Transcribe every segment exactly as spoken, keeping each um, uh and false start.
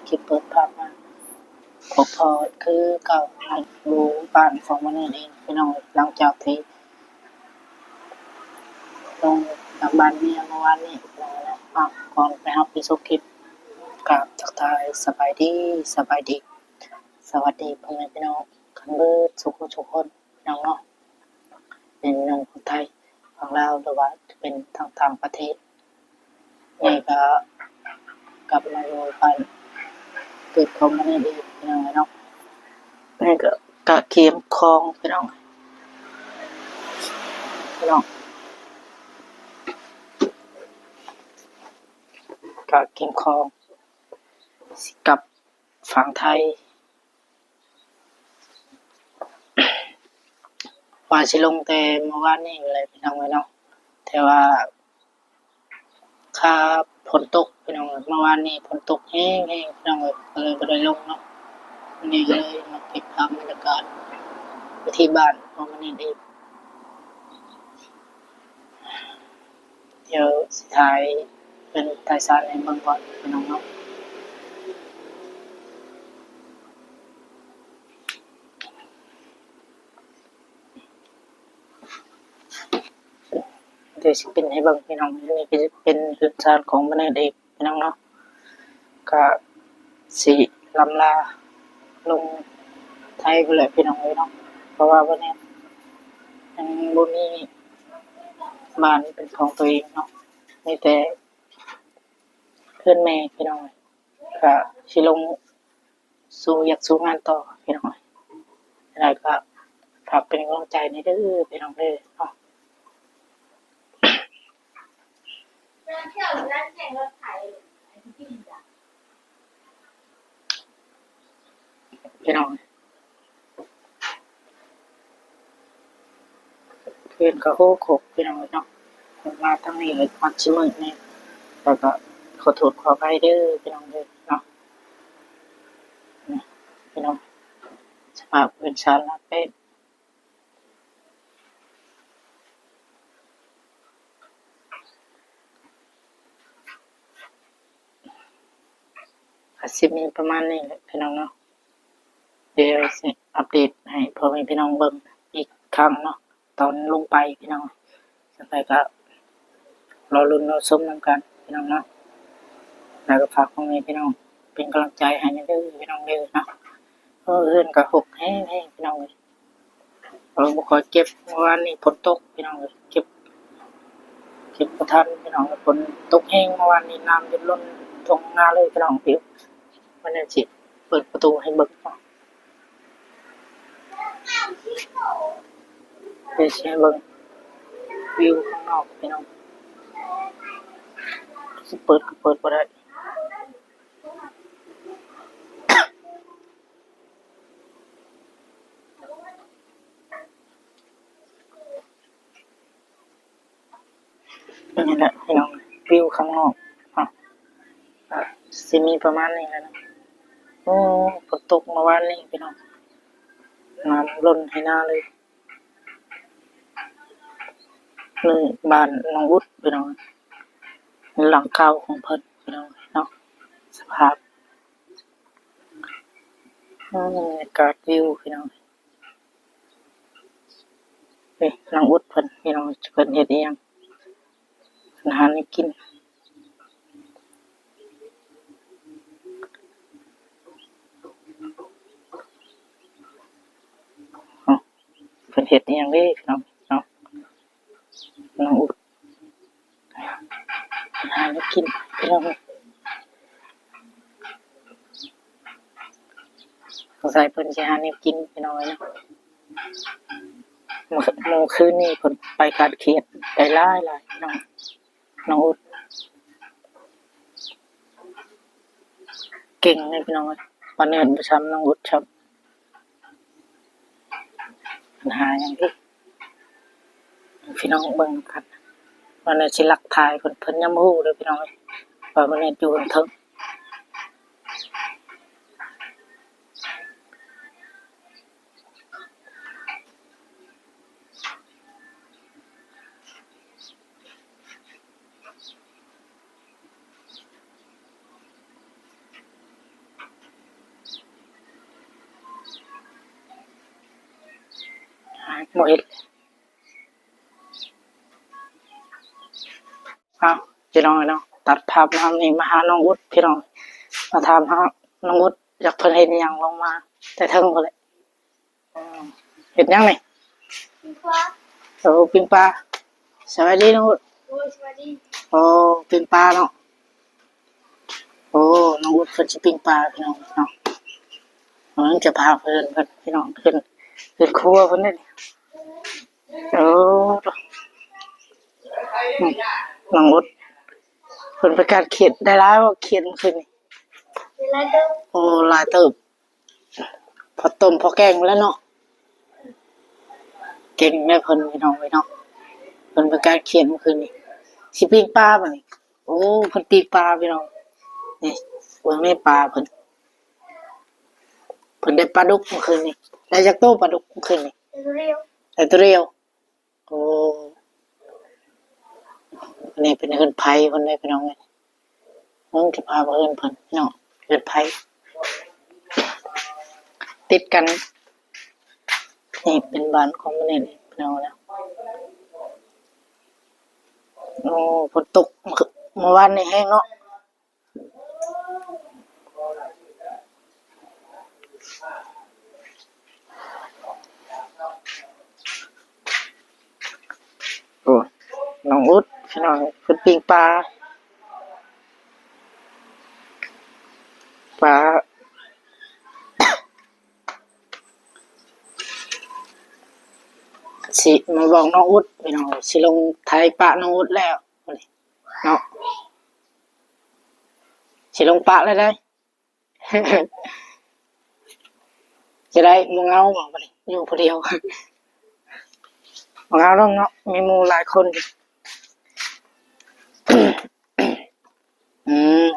คลิปเปิดภาพมา พบพอคือเก่า อยู่บ้านของมื้อนี้เองพี่น้อง หลังจากที่ลงจากบ้านเมียเมื่อวานนี้พี่น้องเนาะ อ่ะ ก่อนไปรับไปชมคลิป กราบทักทายสบายดี สบายดี สวัสดีพ่อแม่พี่น้องกันเบิดสุขทุกคนพี่น้องเนาะ เป็นพี่น้องคนไทย ฝั่งลาว หรือว่าจะเป็นทางต่างประเทศ นี่ก็กลับมาอยู่บ้านเกิดของมื้อนี้อีกพี่น้องเนาะ นี่ก็กะเตรียมของพี่น้อง พี่น้อง กะเตรียมของ สิกลับฝั่งไทย ว่าสิลงแต่เมื่อวานนี้แหละพี่น้องเอ้ยเนาะ แต่ว่า ค่าฝนตกพี่น้อง เมื่อวานนี้ฝนตกแฮงๆ พี่น้องเอ้ย ก็เลยบ่ได้ลงเนาะ วันนี้ก็เลยมาเก็บภาพบรรยากาศที่บ้านของมื้อนี้อีก เดี๋ยวสิถ่ายเป็นถ่ายสั้นให้เบิ่งก่อนพี่น้องเนาะ เดี๋ยวสิเป็นให้เบิ่งพี่น้อง นี่เป็น เป็นเฮือนซานของมื้อนี้เองพี่น้องเนาะ ก็สิล่ำลาลงไทยพู้นแหละพี่น้องเอ้ยเนาะ เพราะว่ามื้อนี้ยังบ่มีบ้านเป็นของตัวเองเนาะ มีแต่เฮือนแม่พี่น้อง ก็สิลง สู้เวียกสู้งานต่อพี่น้อง แล้วก็ฝากเป็นกำลังใจให้เด้อพี่น้องเด้อเนาะ พี่น้อง เพื่อนก็โอ้โหพี่น้องเนาะ มาทางนี้เลยฮอดสิมื้อนี่ แล้วก็ขอโทษขออภัยเด้อพี่น้องเด้อเนาะ นี่พี่น้อง สภาพเพื่อนซานลาเป็ด ก็สิมีประมาณนี้แหละพี่น้องเนาะ เดี๋ยวสิอัปเดตให้พ่อแม่พี่น้องเบิ่งอีกครั้งเนาะ ตอนลงไปพี่น้อง จั่งใดก็รอลุ้นรอชมนำกันพี่น้องเนาะ แล้วก็ฝากพ่อแม่พี่น้องเป็นกำลังใจให้เด้อพี่น้องเด้อเนาะ เออ เฮือนก็หกแฮงๆ พี่น้องเอ้ย เออ บ่ค่อยเก็บ เมื่อวานนี้ฝนตกพี่น้องเอ้ย เก็บ เก็บบ่ทันพี่น้อง ฝนตกแฮงเมื่อวานนี้ น้ำจนล้นท่วมนาเลยพี่น้อง ปิว มันน่ะสิเปิดประตูให้เบิ่งเนาะ เดี๋ยวสิให้เบิ่งวิวข้างนอกพี่น้อง สิเปิดก็เปิดบ่ได้ นี่แหละพี่น้อง วิวข้างนอกเนาะ อ่ะ สิมีประมาณนี้แหละนะ โอ้ ฝนตกเมื่อวานนี้พี่น้อง น้ำล้นให้นาเลย นี่บ้านน้องอุดพี่น้อง หลังเก่าของเพิ่นพี่น้องเนาะ สภาพ อืม บรรยากาศวิวพี่น้อง นี่น้องอุดเพิ่นพี่น้อง เพิ่นเฮ็ดอิหยัง เพิ่นหาแนวกิน เอ้า เพิ่นเฮ็ดอิหยังเด้พี่น้องเนาะ น้องอุด หาแนวกินพี่น้อง สงสัยเพิ่นสิหาแนวกินพี่น้องเอ้ยเนาะ เมื่อ เมื่อคืนนี้เพิ่นไปกาดเขียดได้หลายๆ พี่น้อง น้องอุด เก่งเลยพี่น้องเอ้ย ปาเนิร์ดบ่ซ้ำน้องอุดซ้ำ ปัญหาหยังติ พี่น้องเบิ่งกัน ว่าแนวสิลักถ่ายเพิ่น เพิ่นยังบ่ฮู้เด้อพี่น้องเอ้ย ว่าเพิ่นเฮ็ดอยู่เทิง บ่เห็น อ้าว พี่น้องเนาะ ตัดภาพมานี่ มาหาน้องอุด พี่น้อง มาถามหาน้องอุด อยากเพิ่นเฮ็ดหยังลงมา แต่เทิงพุ้นแหละ อืม เฮ็ดหยังนี่ ปิ้งปลา โอ้ ปิ้งปลา สวัสดีน้องอุด โอ้ย สวัสดี โอ้ ปิ้งปลาเนาะ โอ้ น้องอุดเพิ่นสิปิ้งปลา พี่น้องเนาะ เพิ่นจะพาเพิ่น เพิ่น พี่น้อง ขึ้น ขึ้นครัวเพิ่นเด้ โอ้ อืม น้องอุด เพิ่นไปกัดเขียดได้หลายบ่ เขียดเมื่อคืนนี่ ได้หลายเติบ โอ้ หลายเติบ พอต้มพอแกงแล้วเนาะ เก่งแม่เพิ่น พี่น้องเอ้ยเนาะ เพิ่นไปกัดเขียดเมื่อคืนนี่ สิปิ้งปลาบัดนี้ โอ้ เพิ่นปิ้งปลา พี่น้อง นี่ เบิ่งในปลาเพิ่น เพิ่นได้ปลาดุกเมื่อคืนนี่ ได้จักโตปลาดุกเมื่อคืนนี่ ได้ตัวเดียว ได้ตัวเดียว โอ้ อันนี้เป็นเฮือนไผเพิ่นเด้อพี่น้องเอ้ย เพิ่นจะพาไปเฮือนเพิ่นพี่น้อง เฮือนไผ ติดกัน นี่เป็นบ้านของมันนี่พี่น้องนะ โอ้ ฝนตกเมื่อคืน เมื่อวานนี่แฮงเนาะ โอ้ น้องอุด พี่น้อง เพิ่นปิ้งปลา ปลา สิมาบอกน้องอุด พี่น้อง สิลงไถปะน้องอุดแล้ว เนาะ สิลงปะแล้วได้ จะได้บ่เหงาบ่บัดนี้ อยู่ผู้เดียว บ่เหงาดอกเนาะ มีหมู่หลายคน อืม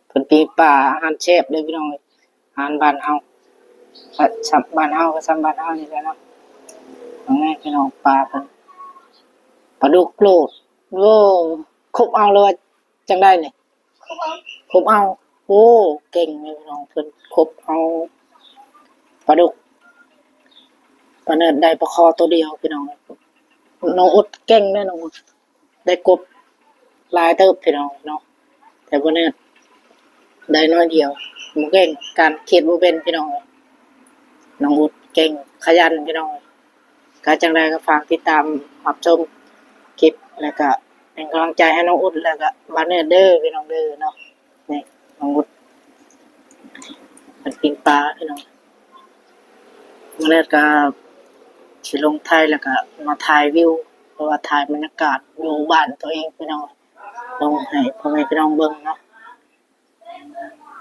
เพิ่นปิ้งปลา อาหารแซ่บเลยพี่น้องเอ้ย อาหารบ้านเฮา ซำบ้านเฮาก็ซำบ้านเฮานี่แหละเนาะ เอาไงพี่น้อง ปลาเพิ่น ปลาดุกโลด โอ้ คบเอาเลยว่าจั่งใดนี่ คบเอา โอ้ เก่งเลยพี่น้อง เพิ่นคบเอาปลาดุก ปลาเนิดได้ปลาคอตัวเดียวพี่น้อง น้องอุดเก่งเด้อ น้องอุด ได้กบหลายเติบพี่น้องเนาะ แต่ปลาเนิดได้น้อยเดียว บ่เก่ง การเขียดบ่เป็นพี่น้อง น้องอุดเก่ง ขยันพี่น้อง ก็จั่งใดก็ฝากติดตามรับชมคลิป แล้วก็เป็นกำลังใจให้น้องอุด แล้วก็บ่าวเนิดเด้อพี่น้องเด้อเนาะ นี่น้องอุด มันปิ้งปลาพี่น้อง มื้อแรกก็สิลงไถแล้วก็มาถ่ายวิว หรือว่าถ่ายบรรยากาศอยู่บ้านตัวเองพี่น้อง ลงให้พ่อแม่พี่น้องเบิ่งเนาะ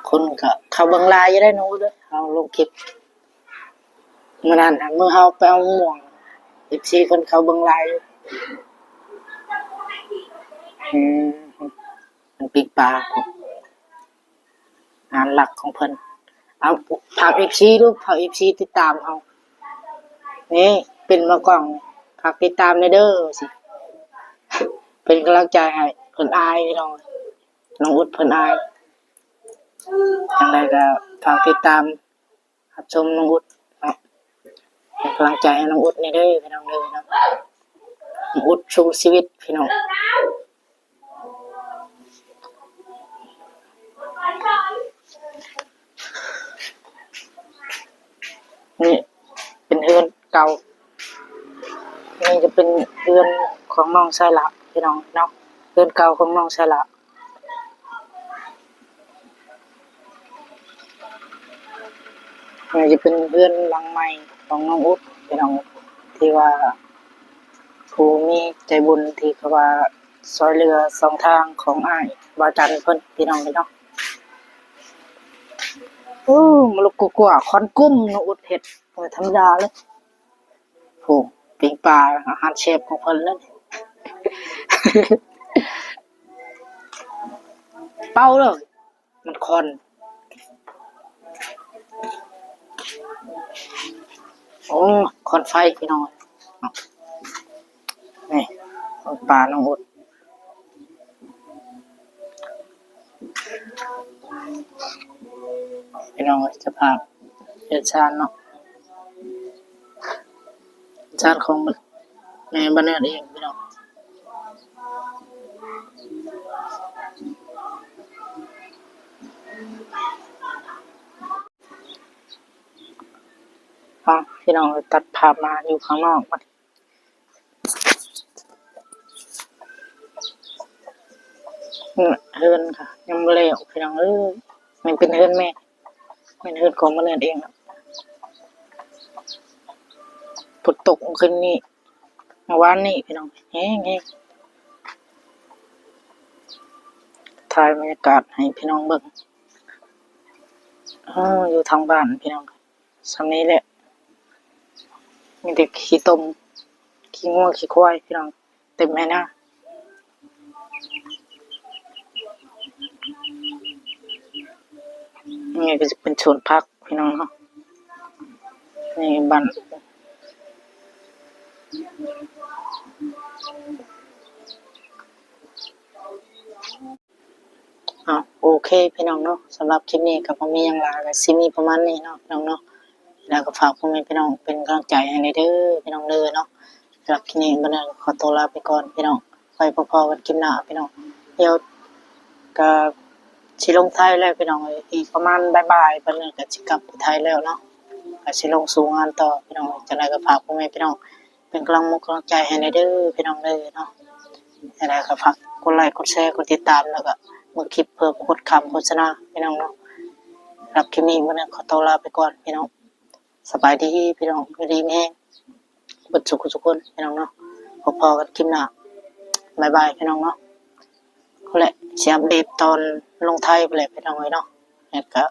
คนก็เข้าเบิ่งหลายอยู่ได้หนูเด้อ เฮาลงคลิป มื้อนั้นหั่น มื้อเฮาไปเอามะม่วง เอฟซี เพิ่นเข้าเบิ่งหลายอยู่ อืม มันปิ้งปลา งานหลักของเพิ่น เอา ฝาก เอฟซี ดู ฝาก เอฟซี ติดตามเฮา นี่ เป็นมากล้อง ฝากติดตามแหน่เด้อ สิ เป็นกำลังใจให้ เพิ่นอายพี่น้อง น้องอุดเพิ่นอาย จั่งใดก็ฝากติดตาม รับชมน้องอุดเนาะ เป็นกำลังใจให้น้องอุดแหน่เด้อพี่น้องเด้อเนาะ น้องอุดสู้ชีวิตพี่น้อง นี่เป็นเฮือนเก่า นี่จะเป็นเฮือนของน้องชายหละพี่น้องเนาะ เฮือนเก่าของน้องชายหละ นี่จะเป็นเฮือนหลังใหม่ของน้องอุดพี่น้อง ที่ว่าผู้มีใจบุญที่เขาว่าซ่อยเหลือสองทางของอ้ายบ่าวจันเพิ่นพี่น้องเนาะ โอ้ มะละกอกัวควันกุ้มน้องอุดเฮ็ด บ่ธรรมดาเลย โอ้ ปิ้งปลาอาหารแซ่บของเพิ่นเลย เป่าเลย มันควัน โอ้ ควันไฟพี่น้อง นี่ ปลาน้องอุด พี่น้อง สภาพเฮือนซานเนาะ สารของแม่บ้านเนินเองพี่น้อง เอาพี่น้องตัดภาพมาอยู่ข้างนอกมา เฮือนค่ะ ยังบ่แล้วพี่น้องเอ้ย มันเป็นเฮือนแม่ เป็นเฮือนของแม่เนินเองนะ ฝนตกคืนนี้ เมื่อวานนี้พี่น้อง แฮงๆ ถ่ายบรรยากาศให้พี่น้องเบิ่ง เออ อยู่ทางบ้านพี่น้อง ส่ำนี้แหละ มีแต่ขี้ตม ขี้งัว ขี้ควายพี่น้อง เต็มไฮ่นา นี่ก็จะเป็นสวนผักพี่น้องเนาะ นี่บ้าน อ่ะ โอเคพี่น้องเนาะ สำหรับคลิปนี้ก็บ่มีหยังหลาย ก็สิมีประมาณนี้เนาะพี่น้องเนาะ แล้วก็ฝากพ่อแม่พี่น้องเป็นกำลังใจให้แหน่เด้อพี่น้องเด้อเนาะ สำหรับคลิปนี้บ่ได้ขอตัวลาไปก่อนพี่น้อง ไปพบกันคลิปหน้าพี่น้อง เดี๋ยวก็สิลงไทยแล้วพี่น้อง อีกประมาณบ่ายๆ ปานนี้ก็สิกลับไปไทยแล้วเนาะ ก็สิลงสู่งานต่อพี่น้อง จั่งใดก็ฝากพ่อแม่พี่น้อง เป็นกำลังมุกกำลังใจให้แหน่เด้อพี่น้องเด้อเนาะ จั่งใดก็ฝากกดไลค์กดแชร์กดติดตาม แล้วก็เบิ่งคลิปเพื่อบ่กดข้ามโฆษณาพี่น้องเนาะ สำหรับคลิปนี้บ่ได้ขอตัวลาไปก่อนพี่น้อง สบายดีพี่น้อง อยู่ดีมีแฮงเบิดสุขทุกคนพี่น้องเนาะ พบกันคลิปหน้า บ๊ายบายพี่น้องเนาะ พู้นแหละ สิอัปเดตตอนลงไทยพู้นแหละพี่น้องเอ้ยเนาะ แล้วก็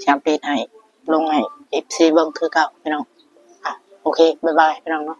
สิอัปเดตให้ ลงให้ เอฟซี เบิ่งคือเก่าพี่น้อง อ่ะ โอเค บ๊ายบายพี่น้องเนาะ